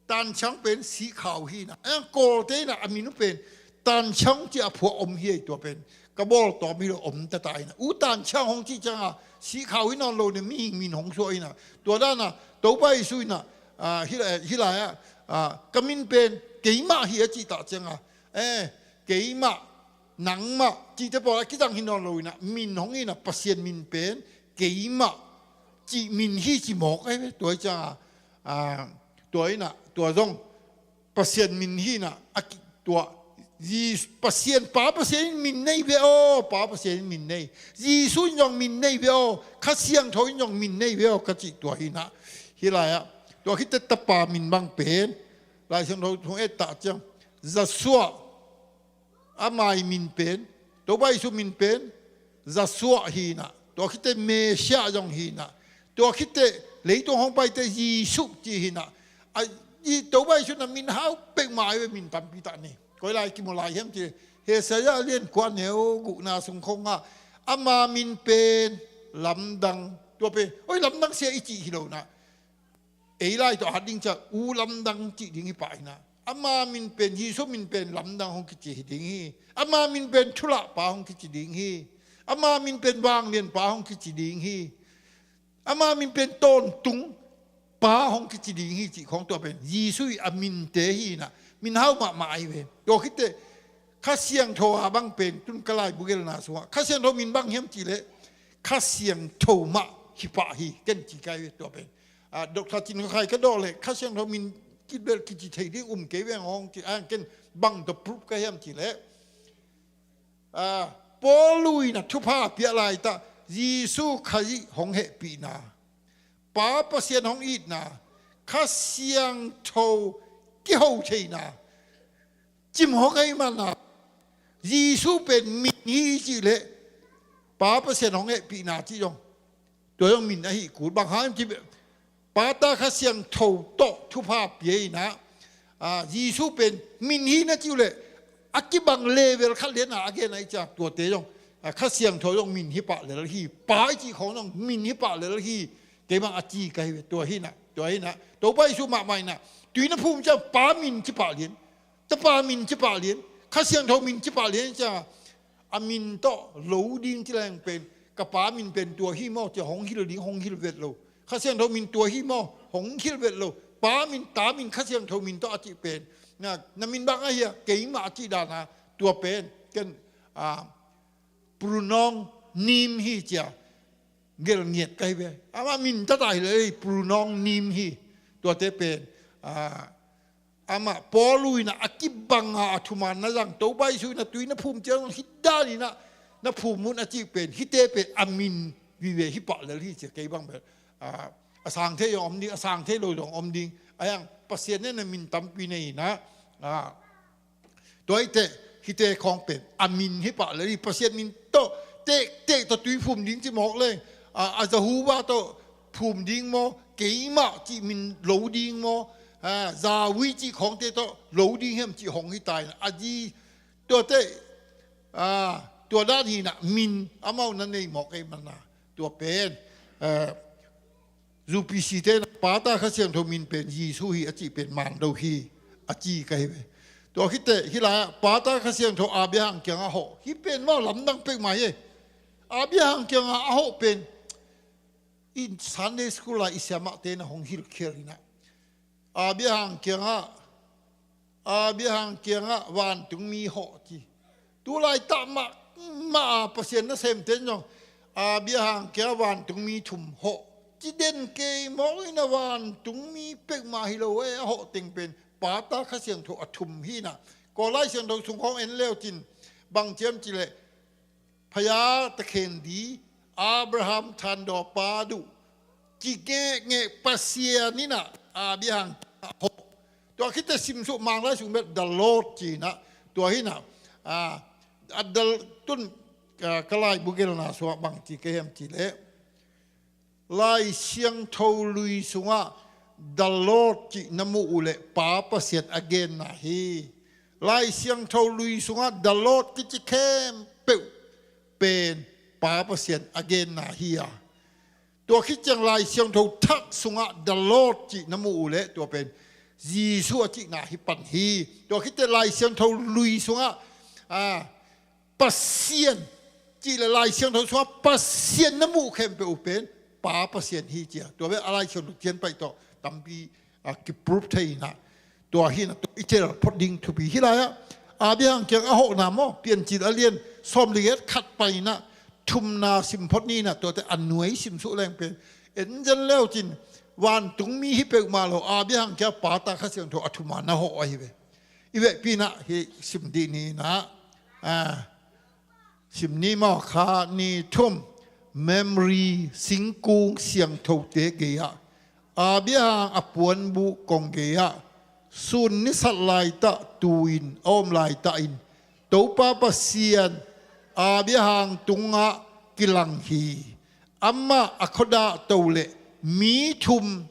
Tan Chang pen Sikhau hi in ah. Kawlte in ah a min uh pen Tan Chang ci a phuak om hi ei. Tua pen ka bawl tawm hi lo, om ta ta in ah. U Tan Chang hong cih ciangin Sikhau hi nawn lo in ah, mihing min hong suah in ah. Tua dan ah Topa Jesu in ah, a, hih lai, hih lai-ah, a, "Ka min pen keimah hi," a cih tak ciangin, eh, keimah, nangmah cihte pawl a kizang hi nawn lo in ah, min hong in ah, Pasian min pen keimah cih min hi ci mawk ahi ve. Tua hi ciangin, a, tua in ah, tua zong Pasian min hi in ah, a ki, tua, Jesu, Pasian, Pa Pasian in min nei ve aw, Pa Pasian in min nei. Jesu in zong min nei ve aw, Kha Siangtho in zong min nei ve aw, ka cih tua hi in ah. Hih lai-ah, tua khit teh Tapa min bang pen, Lai Siangtho hong et tak ciang, Yahshua, ama i min pen, Topa Jesu min pen Yahshua hi in ah. Tua khit teh Messiah zong hi in ah. Tua khit teh leitung hong pai teh Jesu ci hi in ah. A, i Topa Jesu in ah min hau pek mah ahi ve, min tampi tak nei. Koi lai kimu lai hiam cih leh, Isaiah lian kua, neu gukna sung khawngah, "Ama min pen Lamdang." Tua pen, oi, Lamdang Sia i cih hi lo in ah. Ei lai tawh a hat ding ciang, U Lamdang cih ding hi pah in ah. Ama min pen, Jesu min pen Lamdang hong kici hi ding hi. Ama min pen Thulahpa hong kici ding hi. Ama min pen Vanglianpa hong kici ding hi. Ama min pen Tawntungpa hong kici ding hi, cih khawng, tua pen Jesu i a minte hi in ah. Min hau mahmah ahi ve. Tua khit teh Kha Siangtho a bang pen, tun ka laibu gelna sungah, Kha Siangtho min bang hiam cih leh, Kha Siangtho mah hi pah hi, ken ci ka hi ve. Tua pen, a, Doctor Cin Khaw Khai ka dawh leh, Kha Siangtho min kibel kici thei ding um kei veng hong ci, a, ken bang tawh proof ka hiam cih leh, a, Paul in ah thupha a piak laitak, Jesu Khazih hong hehpihna, Pa Pasian hong itna, Kha Siangtho kiho theina, cimawh ahih manin ah, Jesuh pen min hi cih leh, Pa Pasian hong hehpihna cih zong, tua zong min ahi kul. Bang hang hiam cih leh, Pa, Ta, Kha Siangtho tawh thupha pia in ah, ah, Jesuh pen min hi na cih uh leh, a kibang level khat lian a a gen ahih ciang, tuate zong, ah, Kha Siangtho zong min hi pah lel hi, Pa i cih khawng zong min hi pah lel hi, kei bang a ci ka hi ve. Tua hi in ah, tua hi in ah, Topa Jesuh mahmah in ah, tui na phum ciang Pa min ci pah lian, Tapa min ci pah lian, Kha Siangtho min ci pah lian ciang, a min tawh lo ding ci leng pen, ka Pa min pen tua hi maw, ci hong hilh ding, hong hilh vet lo. Kha Siangtho min tua hi maw, hong hilh vet lo. Pa min, Ta min, Kha Siangtho min tawh a cih pen, na, na min bang ahi a, keimah a cih dan a, tua pen, ken, ah, pronoun name hi ci a gelh ngiat ka hi ve. Amah min tata hi leh, pronoun name hi. Tuate pen, ah, amah Paul in ah a kibang a, a thuman na zang, Topa Jesuh in ah tui na phum ciang hih dan in ah na phum un a cih pen, hihte pen a min vive hi pah lel hi ci a, kei bang bel, ah, a sang thei zong om ding, a sang thei lo zong om ding. A hiang Pasian in ah min tampi nei in ah, ah, tua hi teh, hihte khawng pen a min hi pah lel hi. Pasian min tawh, tek, tek tawh tui phum ding ci mawk leng, a, a Jehovah tawh phum ding maw, keimah cih min lo ding maw, a, Yahweh cih khawngte tawh lo ding hiam cih hong hi ta in ah, a zi, tuate, a, tua dan hi in ah, min amau na nei mawk ahih manin ah, tua pen, a, U P C te in ah, Pa, Ta, Kha Siangtho min pen Jesuh hi a cih pen man lo hi, a ci ka hi ve. Tua khit teh, hih lai-ah Pa, Ta, Kha Siangtho Abraham kiangah hawh, hih pen mah lamdang pek mah hi. Abraham kiangah a hawh pen, in Sunday school lai i siamahte in ah hong hilhkhial in ah, Abraham kiangah, Abraham kiangah vantungmi hawh ci. Tu laitak mahmah a Pasian nasemte in zong, Abraham kiangah vantungmi thum hawh ci den kei mawk in ah, vantungmi pek mah hi lo e, a hawh teng pen Pa, Ta, Kha Siangtho a thum hi in ah. Kawlai Siangtho sung khawng en le uh cin, bang ci hiam cih leh, Phaya takhen di, Abraham than daw pa duh, kigehgeh Pasian in ah Abraham hawh. Tua khit teh sim suk, Manglai sung bel the Lord ci in ah, tua hi in ah, a, a the, tun, a, ka laibu gelhna sungah bang ci ka hiam cih leh, Lai Siangtho Lui sungah the Lord cih na muh uh leh Pa Pasian a genna hi. Lai Siangtho Lui sungah the Lord kici khempeuh pen Pa Pasian a genna hi a. Tua khit ciang Lai Siangtho Thak sungah the Lord cih na muh uh leh tua pen Jesuh a cihna hi pan hi. Tua khit teh Lai Siangtho Lui sungah, a, Pasian cih leh Lai Siangtho sungah Pasian na muh khempeuh uh pen Pa Pasian hi ci a. Tua bel a Lai Siangtho cian paih tawh tampi, a, kiproof thei in ah. Tua hi in ah, tua i tel phot ding thupi hi lai-ah. Abraham kiang a hawhna maw, Piancil a lian sawm le giat khat pai in ah, thumna sim phot ni in ah, tuate a nuai sim suk leng pen, en zen le uh cin, vantungmi hi peuhmah lo, Abraham kiang Pa, Ta, Kha Siangtho a thum a na hawh ahi ve. I vekpi in ah hih sim dih ni in ah, a, sim ni maw, kha, ni, thum. Mamre singkung siangthote gei-ah, Abraham a puanbuh kong gei-ah, sun ni sat laitak tu-in a om laitakin Topa Pasian Abraham tungah kilang hi. Amah a khuadah to leh mi thum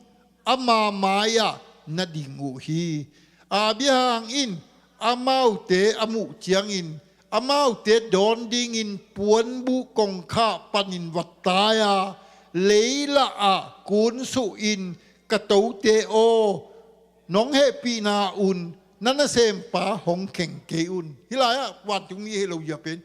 ama mai-ah na ding uh hi. Abraham in amaute a muh ciangin, amaute dawn dingin puanbuh kongkhak panin va tai a, leila ah kun sukin, ka tote aw, nong hehpihna un na nasempa hong kheng kei un. Hih lai-ah vantungmi hi lo zia pen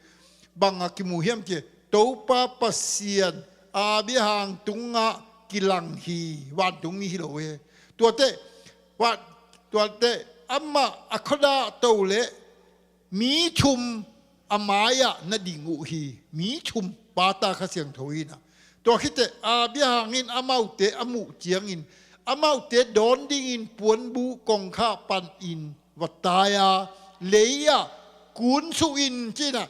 bang a kimu hiam cih leh, Topa Pasian Abraham tungah kilang hi, vantungmi hi lo hi. Tuate, va, tuate, amah a khuadah to leh mi thum a mai-ah na ding uh hi. Mi thum, Pa, Ta, Kha Siangtho hi in ah. Tua khit teh Abraham in amaute a muh ciangin, amaute dawn dingin puanbuh kongkhak panin va tai a, lei-ah kun sukin ci in ah.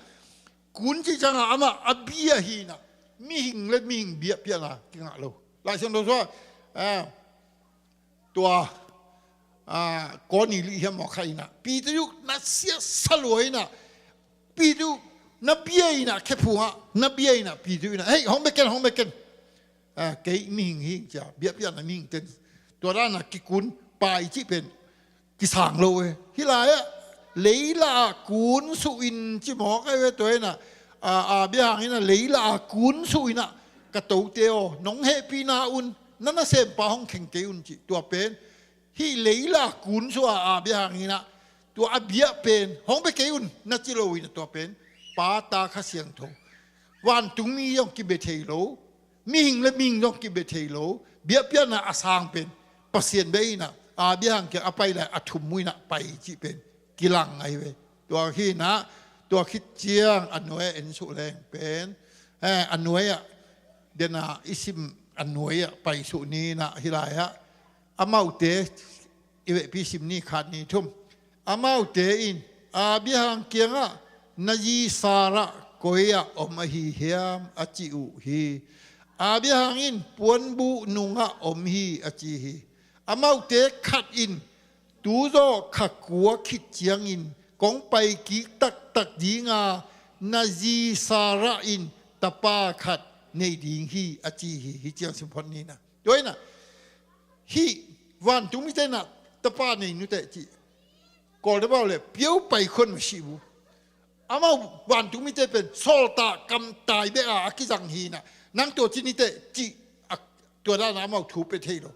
Kun cih ciangah amah a bia hi in ah, mihing le mihing biakpiakna kingah lo. Lai Siangtho sungah Ah, tua, ah, Cornelius hiam maw khat in ah, Peter uh na siasa lua in ah, Peter uh na bia in ah, khephung ah na bia in ah, Peter in ah, "Hei, hong bia ken, hong bia ken. Ah, kei mihing hi ing," ci a, biakpiakna mihing ten. Tua dan a kikun pai cih pen kisang lo e. Hih lai-ah leila ah kun suh in ci mawk ahi ve. Tua in ah, a, Abraham in ah leila ah kun suh in ah, "Ka tote aw, nong hehpihna un na nasempa hong kheng kei un," ci. Tua pen hih leila ah kun suh a Abraham in ah, tua a biak pen, "Hong bia kei un," na ci lo in ah, tua pen Pa, Ta, Kha Siangtho. Vantungmi zong kibia thei lo, mihing le mihing zong kibia thei lo, biakpiakna a sang pen Pasian bek in ah, Abraham kiang a pai lai a thum uh in ah pai cih pen kilang ahi ve. Tua hi in ah, tua khit ciang a nuai-ah en suh leng pen, eh, a nuai-ah, den a i sim a nuai-ah pai suh ni in ah, hih lai-ah amaute i vekpi sim ni, khat, ni, thum. Amaute in Abraham kiangah, "Na zi Sarah koi ah om ahi hiam?" a ci uh hi. Abraham in, "Puanbuh nungah om hi," a ci hi. Amaute khat in, "Tu zawh kha kua khit ciangin kong pai kik taktak ding a, na zi Sarah in tapa khat nei ding hi," a ci hi. Hih ciang sim phot ni in ah. Tua in ah, hih vantungmite in ah tapa nei nuteh cih, Kawlte bang le piau pai khuan mah sih bu. Amau vantungmite pen sawltak kamtai bek a a kizang hi in ah, nang tua ci ni teh cih, a, tua dan a amau thu pia thei lo.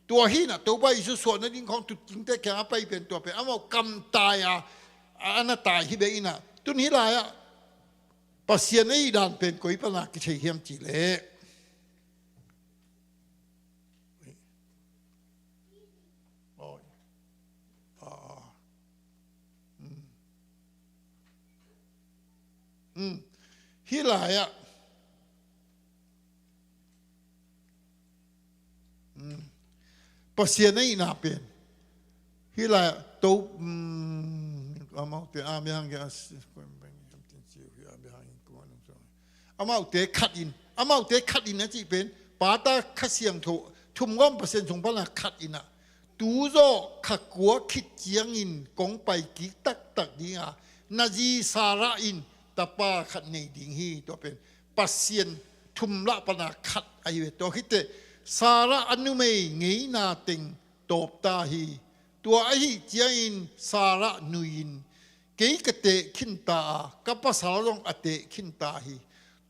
Tua hi in ah Topa Jesu suahna ding khawng tutkingte kiang a pai pen, tua pen amau kamtai a, a, a na tai hi bek in ah, tun hih lai-ah Pasian a ih dan pen koi pan a kithei hiam cih leh, Oi. Ah. Mm. Mm. Hih lai-ah, mm, Pasian a ihna pen, hih lai-ah to, mm, amaute, ah, mi hang ke as, amaute khat in, amaute khat in a cih pen, Pa, Ta, Kha Siangtho, thum gawm Pasian sung pan a khat in ah, tu zawh kha kua khit ciangin kong pai kik taktak ding a, na zi Sarah in tapa khat nei ding hi. Tua pen Pasian thum lah pan a khat ahi ve. Tua khit teh Sarah a numei ngeina teng tawp ta hi. Tua ahih ciangin Sarah nui in, "Kei ka teh khin ta a, ka pasal zong a teh khin ta hi.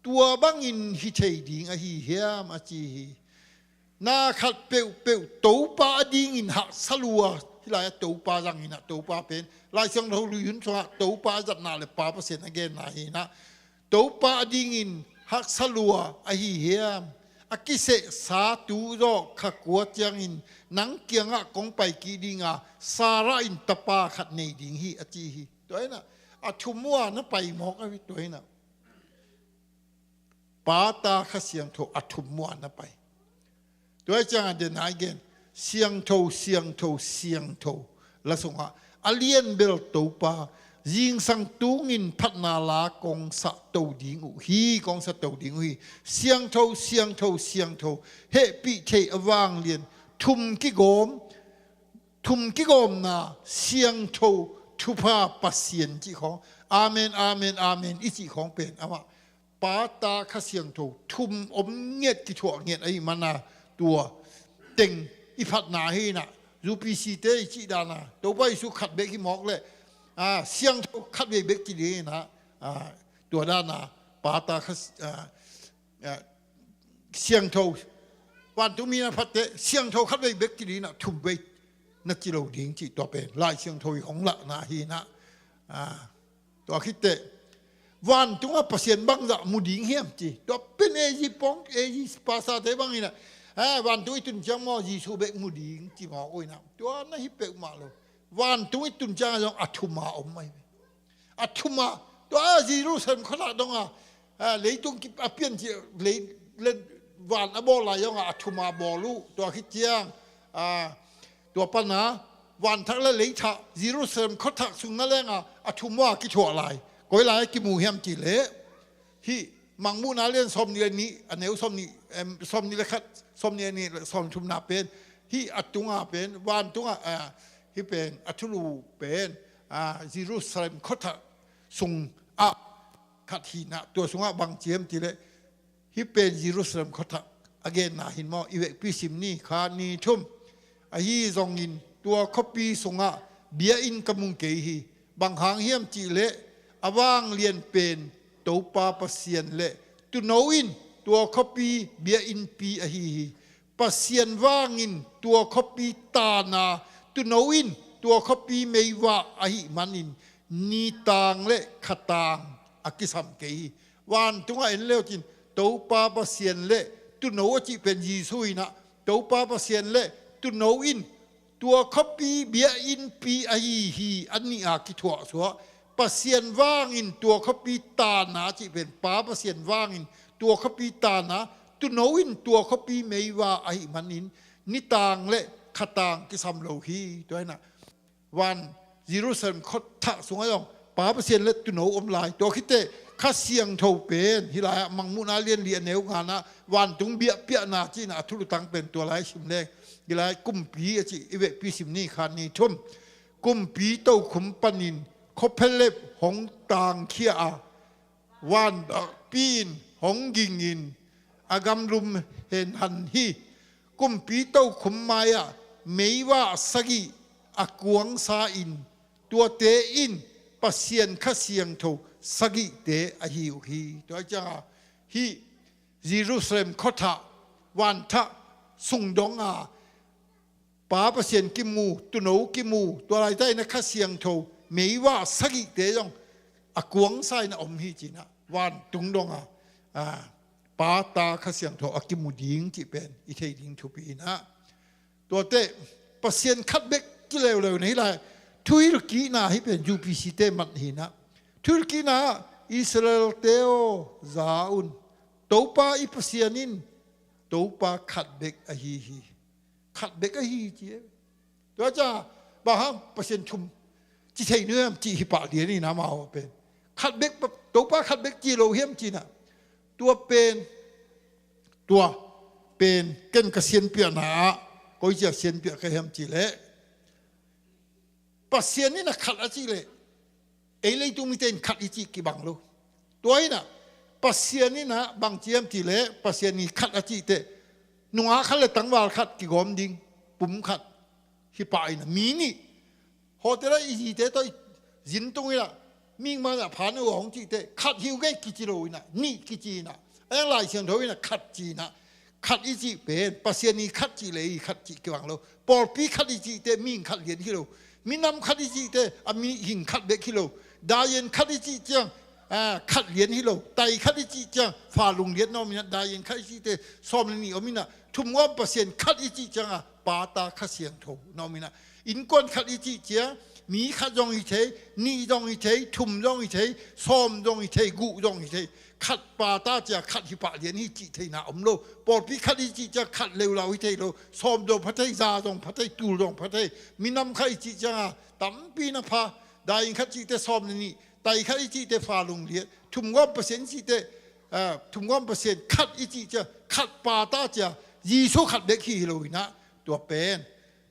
Tua bangin hi thei ding ahi hiam?" a ci hi. Na khat peuhpeuh Topa a dingin haksa lua, hih lai-ah Topa zang in ah, Topa pen Lai Siangtho lui hun sungah Topa a zatna le Pa Pasian a genna hi in ah, Topa a dingin haksa lua ahi hiam? A kisehsa tu zawh kha kua ciangin nang kiangah kong pai kik ding a, Sarah in tapa khat nei ding hi, a ci hi. Tua in ah a thum uh a na pai mawk ahi. Tua in ah Pa, Ta, Kha Siangtho a thum uh a na pai. Tua hi ciangah den a i gen, "Siangtho, siangtho, siangtho," la sungah, "A lianbel Topa, zingsang tungin phatna la kong sa to ding uh hi, kong sa to ding uh hi. Siangtho, siangtho, siangtho, hehpih theih a vanglian, thum kigawm, thum kigawmna siangtho thupha Pasian," cih khawng, "Amen, amen, amen," i cih khawng pen amah Pa, Ta, Kha Siangtho thum om ngiat, kithuah ngiat ahih man a, tua teng i phatna hi in ah, U P C te i cih dan a, Topa Jesu khat bek hi mawk leh, a, siangtho khat vei bek ci ding hi in ah, a, tua dan a, Pa, Ta, Kha, a, a, siangtho, vantungmi na phatte, siangtho khat vei bek ci ding in ah, thum vei na ci lo ding cih, tua pen Lai Siangtho i hong lahna hi in ah, a, tua khit teh, vantungah Pasian bangzah mu ding hiam ci. Tua pen A G pawng, A G pastor te bang in ah, eh, vantung i tun ciang maw, Jesu bek mu ding ci mawk uh in ah, tua na hi peuhmah lo. Vantung i tun ciang zong a thum a om ahi ve. A thum a, tua Jerusalem khuatak dong a, a, leitung ki-, a pian ci, lei, le, van a bawl lai zong a, a thum a bawl uh, tua khit ciang, a, tua pan a, vanthak le leithak, Jerusalem khuatak sung na leng a, a thum uh a kithuah lai. Koi lai a kimu hiam cih leh, hih Mangmuhna lian sawmnih le nih, a neu sawmnih, em, sawmnih le khat, sawmnih le nih le sawmthumna pen, hih a tunga pen, vantunga, a, hih pen, a thulu pen, a, Jerusalem khuathak sungah khat hi-in ah, tua sungah bang ci hiam cih leh, hih pen Jerusalem khuathak a genna hi-in maw, i vekpi sim ni, khat, nih, thum. Ahi zongin tua khuapi sungah biakinn ka mu kei hi. Bang hang hiam cih leh a vanglian pen Topa Pasian le Tuuno in tua khuapi biakinnpi ahi hi. Pasian vangin tua khuapi taanna, Tuuno in tua khuapi meivak ahih manin nitaang le khataang a kisam kei hi. Vantungah en le uh cin, Topa Pasian le Tuuno a cih pen Jesu in ah, Topa Pasian le Tuuno in tua khuapi biakinnpi ahi hi, a nih a kithuahsuah. Pasian vangin tua khuapi taanna a cih pen, Pa Pasian vangin tua khuapi taanna, Tuuno in tua khuapi meivak ahih manin nitaang le khataang kisam lo hi. Tua hi-in ah, van Jerusalem khuathak sungah zong Pa Pasian le Tuuno om lai. Tua khit teh Kha Siangtho pen, hih lai-ah Mangmuhna lian li a neu ngana, vantung biakpiakna ci-in ah a thulu tang pen, tua lai sim leng. Hih lai kumpi a cih, i vekpi sim ni, khat, nih, thum. Kumpi tokhum panin khuaphelep hong tangkhia a, vanpi in hong gingin a gamlum henhan hi. Kumpi tokhum mai-ah meivak sagih a kuangsa-in, tuate in Pasian Kha Siangtho sagihte ahi uh hi. Tua ciangah hih Jerusalem khuathak, vanthak sung dongah Pa Pasian kimu, Tuuno kimu, tua laitak in ah Kha Siangtho meivak sagihte zong a kuangsa-in a om hi ci-in ah, vantung dongah, a, Pa, Ta, Kha Siangtho a kimu ding cih pen i thei ding thupi in ah. Tua teh Pasian khat bek ci leuleu in ah, hih lai thuhilhkikna hih pen U P C te mat hi-in ah. Thuhilhkikna, Israel-te aw, za un. Topa i Pasian in Topa khat bek ahi hi. Khat bek ahi ci e. Tua ciang bang hang Pasian thum ci thei nuam cih hi pah lian in ah, amau pen khat bek, Topa khat bek ci lo hiam ci-in ah. Tua pen, tua pen ken ka sianpiakna ah, koi ci-a sianpiak ka hiam cih leh, Pasian in ah khat a cih leh, ei leitung mite in khat i cih kibang lo. Tua in ah Pasian in ah bang ci hiam cih leh, Pasian in khat a cih teh, nungak khat le tangval khat kigawm ding, pum khat hi pah in ah, mi nih. Hotel ah i zite tawh i zin tung in ah, mihing man ah phan uh a hong cih teh, khat hi uh gei kici lo in ah, nih kici in ah. A yang Lai Siangtho in ah khat ci in ah. Khat i cih pen, Pasian in khat cih leh i khat cih kibang lo. Pawlpi khat i cih teh mihing khat lian hi lo. Minam khat i cih teh a mihing khat bek hi lo. Daian khat i cih ciang, a, khat lian hi lo. Tai khat i cih ciang fa lung lian na om in ah, daian khat i cih teh sawm le nih om in ah, thumgawm Pasian khat i cih ciang a, Pa, Ta, Kha Siangtho na om in ah, innkuan khat i cih ciang mi khat zong hi thei, nih zong hi thei, thum zong hi thei, sawm zong hi thei, guh zong hi thei. Khat Pa, Ta ci-a khat hi pah lian hi cih theihna om lo. Pawlpi khat i cih ciang khat leulau hi thei lo. Sawm zong pha thei, za zong pha thei, tul zong pha thei. Minam khat i cih ciang a tampi na pha. Daian khat cih teh sawm le nih, tai khat i cih teh fa lung lian, thumgawm Pasian i cih teh, a, thumgawm Pasian khat i cih ciang khat Pa, Ta ci-a, Jesu khat bek hi hi lo in ah. Tua pen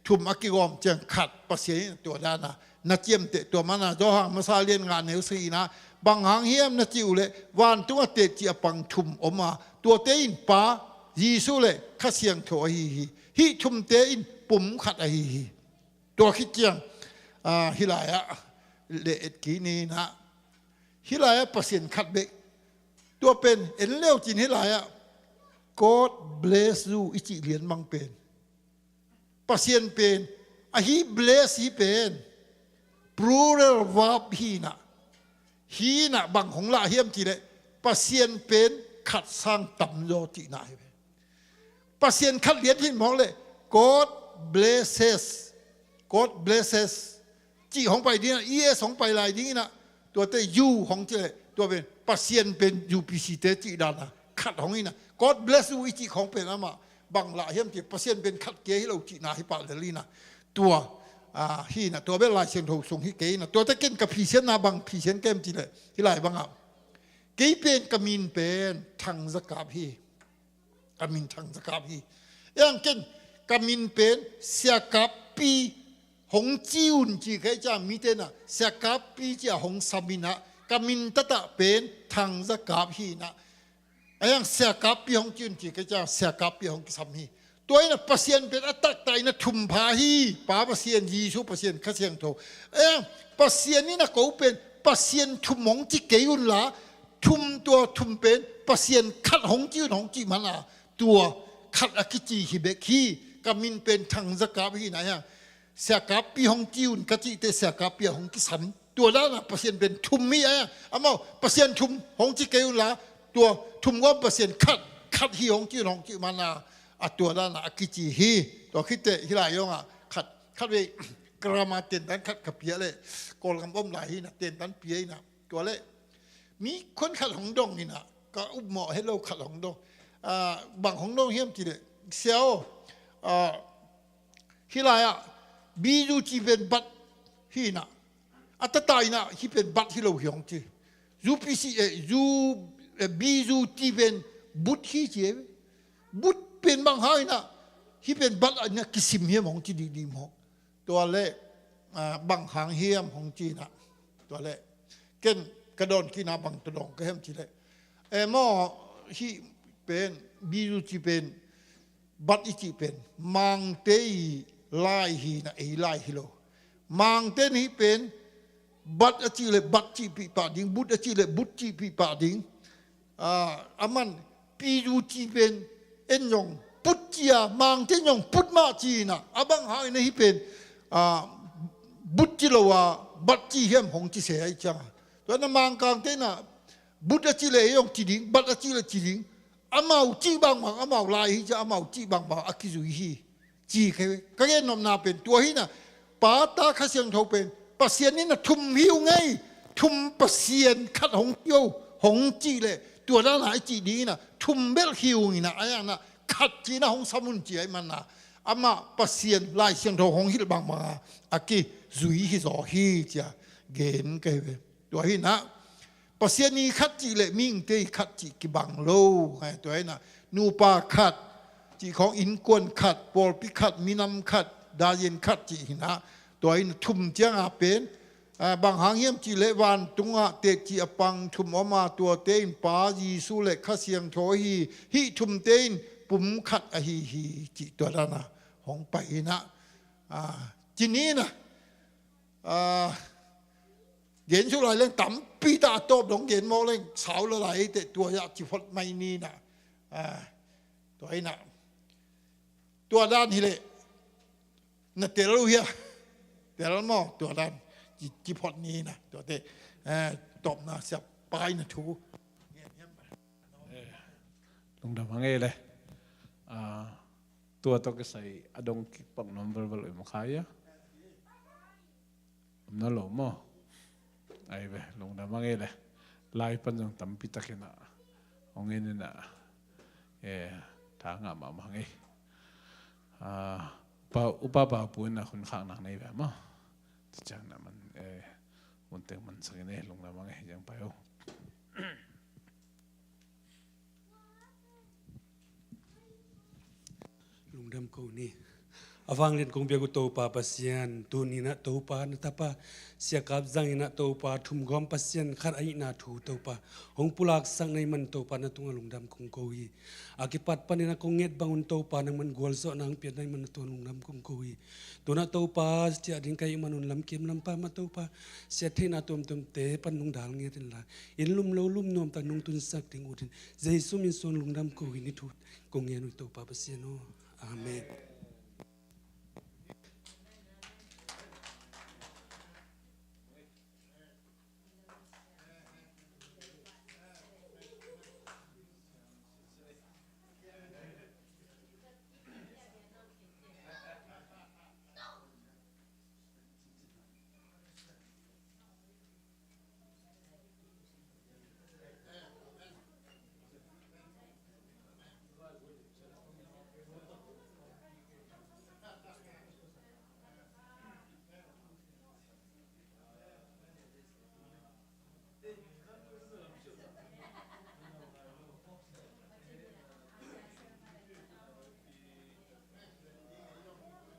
thum a kigawm ciang khat Pasian in tua dan a na ciamteh. Tua man a Johan masa lian nga neu sagih in ah, bang hang hiam na cih uh leh, vantungah teci-a pang thum om a, tuate in Pa, Jesu le Kha Siangtho ahi hi. Hih thumte in pum khat ahi hi. Tua khit ciang, a, hih lai-ah le et kik ni in ah, hih lai-ah Pasian khat bek. Tua pen en le uh cin, hih lai-ah God bless you i cih lian bang pen, Pasian pen, a, hih bless hih pen plural verb hi in ah. Hih in ah bang hong lah hiam cih leh, Pasian pen khat sang tamzaw cihna hi ve. Pasian khat lian hi mawk leh, God blesses, God blesses cih hong pai ding ah, E S hong pai lai ding in ah, tuate you hong cih leh, tua pen Pasian pen U P C te cih dan a khat hong in ah, God bless you i cih khawng pen amah bang lah hiam cih, Pasian pen khat kei hi lo cihna hi pah lel in ah. Tua, a, hi in ah, tua bel Lai Siangtho sung hi kei in ah, tuate ken ka phisianna bang phisian kem cih leh, hih lai bang ah, Kei pen ka min pen Thang Za Kap hi. Ka min Thang Za Kap hi. Eng ken ka min pen Sia Kap Pi hong ci un ci kei ciang mite in ah Sia Kap Pi ci a hong sam in ah ka min taktak pen Thang Za Kap hi in ah. Eng Sia Kap Pi hong ci un ci kei ciang Sia Kap Pi hong kisam hi. Tua in ah Pasian pen a taktak in ah thum pha hi. Pa Pasian, Jesu Pasian, Kha Siangtho. Eng Pasian in ah ko pen Pasian thum hong ci kei un la, thum, tua thum pen Pasian khat hong ci un hong ci man a, tua khat a kici hi bek hi. Ka min pen Thang Za Kap hi in ah, eng Sia Kap Pi hong ci un ka cih teh Sia Kap Pi a hong kisam. Tua dan a Pasian pen thum hi a, amau Pasian thum hong ci kei un la, tua thum gawm Pasian khat, khat hi hong ci un hong ci man a, a tua dan a kici hi. Tua khit teh hih lai zong ah khat, khat vei grammar tentan khat ka pia leh, Kawlgam om lai hi in ah tentan pia in ah, tua leh mi khuan khat hong dong in ah, ka upmawh het lo khat hong dong. Ah, bang hong dong hiam cih leh, Sia aw, ah, hih lai ah B U T pen bat hi in ah, a taktak in ah hih pen bat hi lo hi hong ci. U P C, eh, U, eh, B U T pen but hi ci e. But pen bang hang in ah hih pen bat in ah kisim hiam hong ci dikdik maw. Tua leh, ah, bang hang hiam hong ci in ah. Tua leh ken ka dawn kik in ah bang tawh dawng ka hiam cih leh, eh, maw, hih pen B U T pen bat i cih pen Mangte i lai hi in ah, ei lai hi lo. Mangte in hih pen bat a cih leh bat cihpih pah ding, but a cih leh but cihpih pah ding. Ah, aman P U T pen en zong put ci a, Mangte in zong put mah ci in ah, a bang hang in ah hih pen, ah, but ci lo a bat ci hiam hong ci se ahih ciang a. Tua in ah Mangkangte in ah but a cih leh ei zong ci ding, bat a cih leh ci ding. Amau cih bangbang, amau lai hi ciang amau cih bangbang a kizui hi. Ci ka, ka gen nopna pen tua hi in ah, Pa, Ta, Kha Siangtho pen Pasian in ah thum hi ung ei, thum Pasian khat hong ci o, hong cih leh tua dan a i cih ding in ah, thum bel hi ung in ah, a yang in ah khat ci in ah hong sam un ci ahih man a, amah Pasian Lai Siangtho hong hilh bangbang a, a kizui hi zaw hi ci a gen ka hi ve. Tua hi in ah, Pasian i khat cih leh mihingte i khat cih kibang lo. Hai, tua hi in ah, nupa khat cih khawng, innkuan khat, pawlpi khat, minam khat, dayen khat cih hi in ah, tua hi in ah thum ciang a pen, ah, bang hang hiam cih leh vantung ah teci a pang thum om a, tuate in Pa, Jesu leh Kha Siangtho ahi, hih thumte in pum khat ahi hi cih tua dan a hong pai hi in ah, ah, ci ni in ah, ah, gen suk lai leng tampi tak a tawp dong gen mawk leng sau lo lai teh tua zah ci phot mai ni in ah. Ah, tua hi in ah. Tua dan hi leh na tel uh hia? Tel maw, tua dan ci, ci phot ni in ah. Tua teh, eh, tawpna siapa in ah thu. Eh, lungdam hang ei leh. Ah, tua tawh kisai a dong kik pak nuam velvel uh i maw, khai a? Om nawn lo maw? Ai ve, lungdam hang ei leh. Lai pan zong tampi tak in ah hong en in ah, eh, tha ngah mahmah hang ei. Ah, upa, upa Pau Pu in ah hun khakna nei ve maw? Tua ciang in ah man, eh, hun teng man sak in ei, lungdam hang ei, ciang pai o. Lungdam ko ni. A vanglian kong biak uh Topa Pasian, tuni in ah Topa na tapa Sia Kap zang in ah Topa thumgawm Pasian khat ahihna thu Topa hong pulaksak na hih man Topa na tungah lungdam kong ko hi. A kipat panin ah kong nget bang un Topa nangman gualzawhna hong piak na hih man na tungah lungdam kong ko hi. Tu in ah Topa ciah ding ka hih man un lamkim lampa mah Topa siat theihna tuamtuamte pan nong dal ngiat in la, inn lum lo lum nuamtak nong tunsak ding ut in, Jesu min suang lungdam ko hi. Ni thu kong ngen uh Topa Pasian aw. Amen.